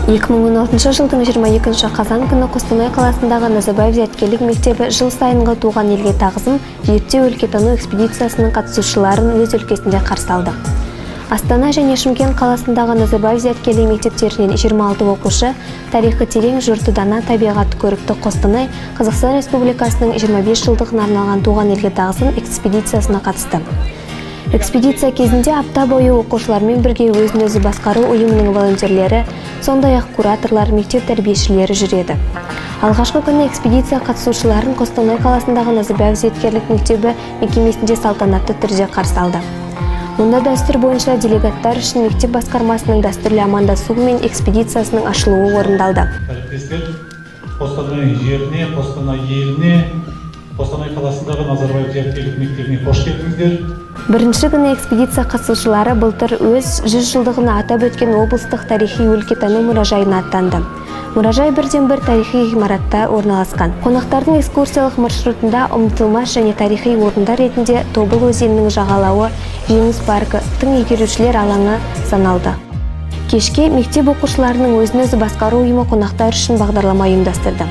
2016 жылдың 22 қазан күні Қостанай қаласындағы Назарбаев зияткерлік мектебі жыл сайынғы «Туған елге тағзым» зерттеу өлкетану экспедициясының қатысушыларын өз өлкесінде қарсы алды. Астана және Шымкент қаласындағы Назарбаев зияткерлік мектептерінен 26 оқушы тарихы терең, жұрты дана, табиғаты көрікті Қостанай, Қазақстан Республикасының 25 жылдығына арналған «Туған елге тағзым» экспедициясына қатысты. Экспедиция кезінде апта бойы оқушылармен бірге өзін өзі басқару ұйымының волонтерлері, сондай-ақ кураторлар, мектеп тәрбиешілері жүреді. Алғашқы күні экспедиция қатысушыларын Қостанай қаласындағы Назарбаев зияткерлік мектебі мекемесінде салтанатты түрде қарсы алды. Мұнда дәстүр бойынша делегаттар үшін мектеп басқармасының дәстүрлі амандасуы мен экспедициясының ашылуы орындалды. Әріптестер, Қостанай жеріне, Қостанай еліне, Қостанай қаласындағы Назарбаев зияткерлік мектебіне қош келдіңіздер! Бірінші күні экспедиция қатысушылары былтыр өз 100 жылдығын атап өткен облыстық тарихи өлкетану мұражайына аттанды. Мұражай бірден бір тарихи ғимаратта орналасқан. Қонақтардың экскурсиялық маршрутында ұмытылмас және тарихи орындар ретінде Тобыл өзенінің жағалауы, Жеңіс паркі, тың игерушілер алаңы саналды. Кешке мектеп оқушыларының өзін өзі басқару ұйымы қонақтар үшін бағдарлама ұйымдастырды.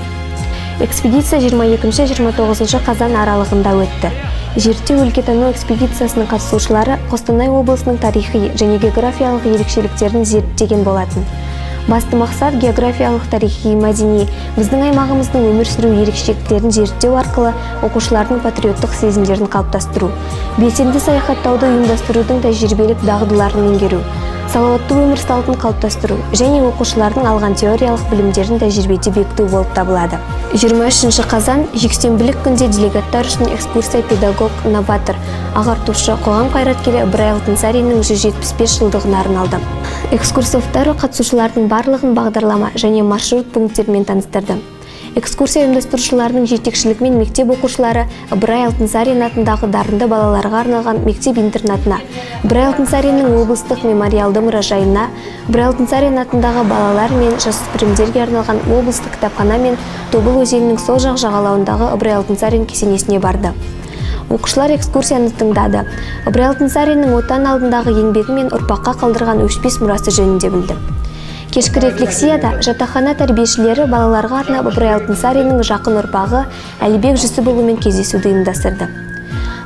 Экспедиция 22-29 қазан аралығында өтті. Зерттеу өлкетану экспедициясының қатысушылары Қостанай облысының тарихи және географиялық ерекшеліктерін зерттеген болатын. Басты мақсат – географиялық, тарихи, мәдени, біздің аймағымыздың өмір сүру ерекшеліктерін зерттеу арқылы оқушылардың патриоттық сезімдерін қалыптастыру, белсенді саяхаттауды ұйымдастырудың тәжірибелік дағдыларын меңгеру, салауатты өмір салтын қалыптастыру және оқушылардың алған теориялық білімдерін тәжірибеде бекіту болып табылады. 23 қазан жексенбілік күнде делегаттар үшін экскурсия педагог, новатор, ағартушы, қоғам қайраткері Ыбырай Алтынсариннің 175 жылдығына арналды. Экскурсоводтар қатысушылардың барлығын бағдарлама және маршрут пункттерімен таныстырды. Экскурсия ұйымдастырушыларының жетекшілігімен мектеп оқушылары Ыбырай Алтынсарин атындағы дарынды балаларға арналған мектеп-интернатына, Ыбырай Алтынсариннің облыстық мемориалды мұражайына, Ыбырай Алтынсарин атындағы балалар мен жасөспірімдерге арналған облыстық кітапхана мен Тобыл өзенінің сол жақ жағалауындағы Ыбырай Алтынсарин кесенесіне барды. Оқушылар экскурсияны тыңдады. Ыбырай Алтынсариннің Отан алдындағы еңбегі мен ұрпаққа қалдырған өшпес мұрасы жөнінде білді. Кешкі рефлексияда жатақхана тәрбиешілері балаларға арнап Ыбырай Алтынсариннің жақын ұрпағы Әлібек Жүсіпұлымен кездесуді ұйымдастырды.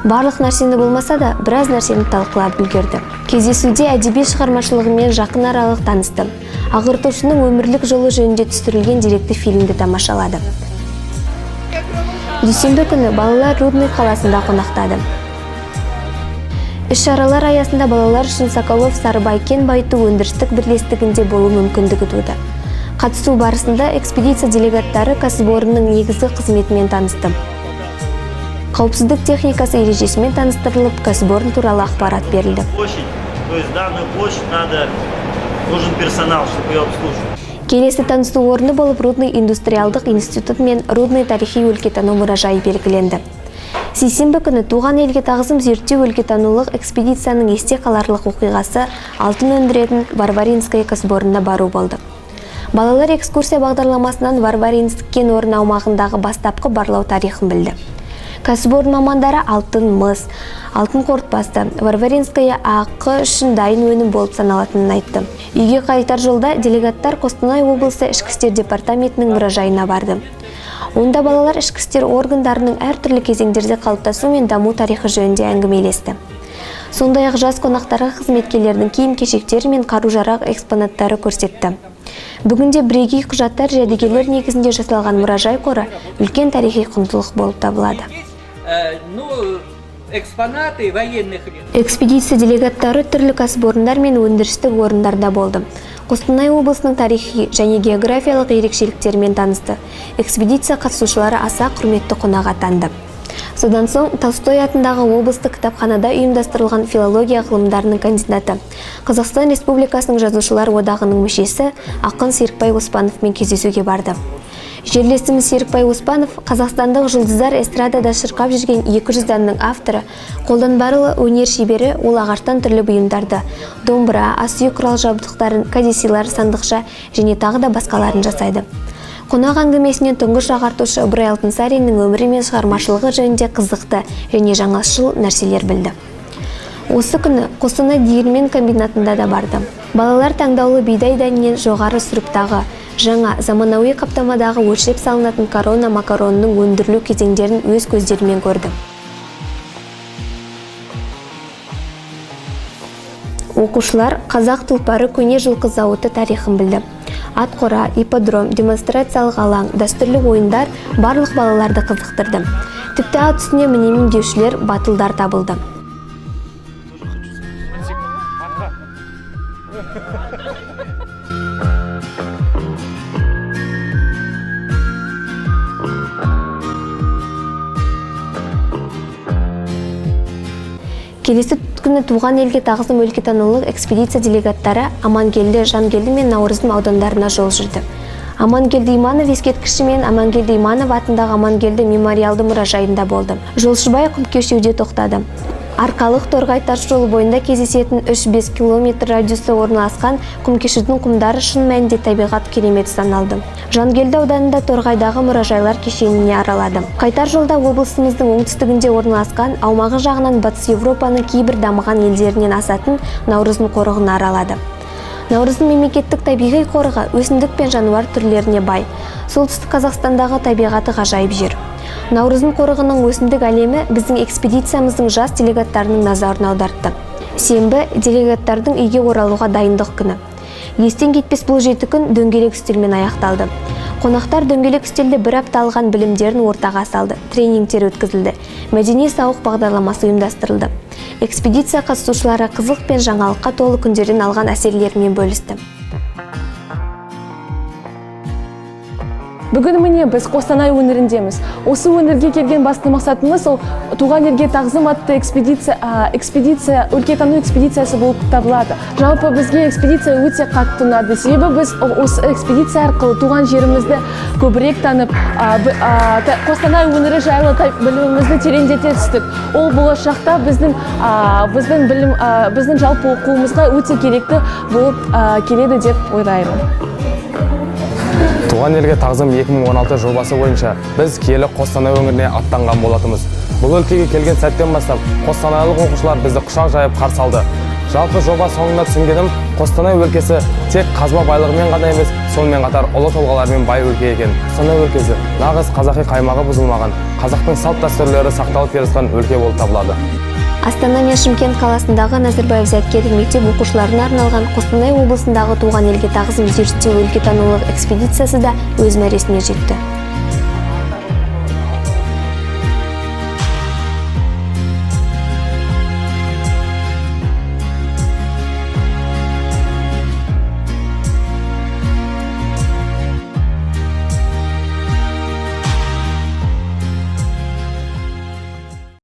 Барлық нәрсені болмаса да, біраз нәрсені талқылап үлгерді. Кездесуде әдеби шығармашылығымен жақын аралық танысты. Ағартушының өмірлік жолы жөнінде түсірілген деректі фильмді тамашалады. Дүйсенбі күні балалар Рудный қаласында қонақтады. Іс-шаралар аясында балалар үшін Соколов Сарыбай кен байыту өндірістік бірлестігінде болу мүмкіндігі туды. Қатысу барысында экспедиция делегаттары кәсіпорынның негізгі қызметімен танысты. Қауіпсіздік техникасы ережесімен таныстырылып, кәсіпорын туралы ақпарат берілді. Площадь, то есть данную площадь надо, нужен персонал, чтобы ее обслуживать. Келесі танысу орны болып Рудный индустриалдық институт мен Рудный тарихи өлкетану мұражайы белгіленді. Сейсенбі күні «Туған елге тағзым» зерттеу өлкетанулық экспедицияның есте қаларлық оқиғасы алтын өндіретін Варваринское кәсіпорнына бару болды. Балалар экскурсия бағдарламасынан Варваринск кен орны аумағындағы бастапқы барлау тарихын білді. Кәсіпорын мамандары алтын, мыс, алтын қорытпасы Варваринская АҚ үшін дайын өнім болып саналатынын айтты. Үйге қайтар жолда делегаттар Қостанай облысы Ішкі істер департаментінің мұражайына барды. Онда балалар ішкі істер органдарының әртүрлі кезеңдерде қалыптасу мен даму тарихы жөнінде әңгімелесті. Сондай-ақ жас қонақтарға қызметкерлердің киім-кешектері мен қару-жарақ экспонаттары көрсетті. Бүгінде бірегей құжаттар, жәдігерлер негізінде жасалған мұражай қоры үлкен тарихи құндылық болып табылады. Ну, экспонаты военных лет. Экспедиция делегаттары түрлі кәсіпорындар мен өндірістік орындарда болды. Қостанай облысының тарихи және географиялық ерекшеліктерімен танысты. Экспедиция қатысушылары аса құрметті қонақ атанды. Содан соң Толстой атындағы облыстық кітапханада ұйымдастырылған филология ғылымдарының кандидаты, Қазақстан Республикасының Жазушылар одағының мүшесі, ақын Серікбай Оспановпен кездесуге барды. Жерлесіміз Серікбай Оспанов – қазақстандық жұлдыздар эстрадада шырқап жүрген 200 әннің авторы, қолданбалы өнер шебері. Ол ағаштан түрлі бұйымдарды: домбыра, ас үй құрал жабдықтарын, кәдесыйлар, сандықша және тағы да басқаларын жасайды. Қонақ әңгімесінен тұңғыш ағартушы Ыбырай Алтынсариннің өмірі мен шығармашылығы жөнінде қызықты және жаңашыл нәрселер білді. Осы күні Қостанай диірмен комбинатында да барды. Балалар таңдаулы бидай дәнінен жоғары сұрыптағы, жаңа заманауи қаптамадағы өлшеп салынатын Корона макаронының өндірілу кезеңдерін өз көздерімен көрді. Оқушылар қазақ тұлпары көне жылқы зауыты тарихын білді. Ат қора, ипподром, демонстрациялық алаң, дәстүрлі ойындар барлық балаларды қызықтырды. Тіпті ат үстіне мінемін деушілер батылдар табылды. Келесі күні туған елге тағзым өлкетанулық экспедиция делегаттары Амангелді, Жангелді мен Наурызым аудандарына жол жүрді. Амангелді Иманов ескерткіші мен Амангелді Иманов атындағы Амангелді мемориалды мұражайында болды. Жолшыбай Құмкешеуде тоқтады. Арқалық Торғай тас жолы бойында кездесетін 3-5 километр радиуста орналасқан Құмкешудің құмдары шын мәнінде табиғат кереметі саналды. Жангелді ауданында Торғайдағы мұражайлар кешеніне аралады. Қайтар жолда облысымыздың оңтүстігінде орналасқан, аумағы жағынан Батыс Европаның кейбір дамыған елдерінен асатын Наурызым қорығын аралады. Наурызым мемлекеттік табиғи қорығы өсімдік пен жануар түрлеріне бай. Солтүстік Қазақстандағы табиғаты ғажайып жер. Наурызым қорығының өсімдік әлемі біздің экспедициямыздың жас делегаттарының назарын аудартты. Сенбі – делегаттардың үйге оралуға дайындық күні. Естен кетпес бұл 7 күн дөңгелек үстелмен аяқталды. Қонақтар дөңгелек үстелде бір апта алған білімдерін ортаға салды, тренингтер өткізілді, мәдени сауық бағдарламасы ұйымдастырылды. Экспедиция қатысушылары қызық пен жаңалыққа толы күндерден алған әсерлерімен бөлісті. Бүгін, міне, біз Қостанай өңіріндеміз. Осы өңірге келген басты мақсатымыз ол «Туған елге тағзым» атты экспедиция, өлкетану экспедициясы болып табылады. Жалпы, бізге экспедиция өте қатты ұнады, себебі біз осы экспедиция арқылы туған жерімізді көбірек танып, Қостанай өңірі жайлы білімімізді тереңдете түстік. Ол болашақта біздің білім, біздің жалпы оқуымызға өте керекті болып келеді деп ойлаймын. «Туған елге тағзым 2016» жобасы бойынша біз киелі Қостанай өңіріне аттанған болатынбыз. Бұл өлкеге келген сәттен бастап қостанайлық оқушылар бізді құшақ жайып қарсы алды. Жалпы, жоба соңында түсінгенім, Қостанай өлкесі тек қазба байлығымен ғана емес, сонымен қатар ұлы тұлғалармен бай өлке екен. Қостанай өлкесі нағыз қазақи қаймағы бұзылмаған, қазақтың салт дәстүрлері сақталып келе жатқан өлке болып табылады. Астана мен Шымкент қаласындағы Назарбаев зияткерлік мектеп оқушыларына арналған Қостанай облысындағы «Туған елге тағзым» зерттеу өлкетанулық экспедициясы да өз мәресіне жетті.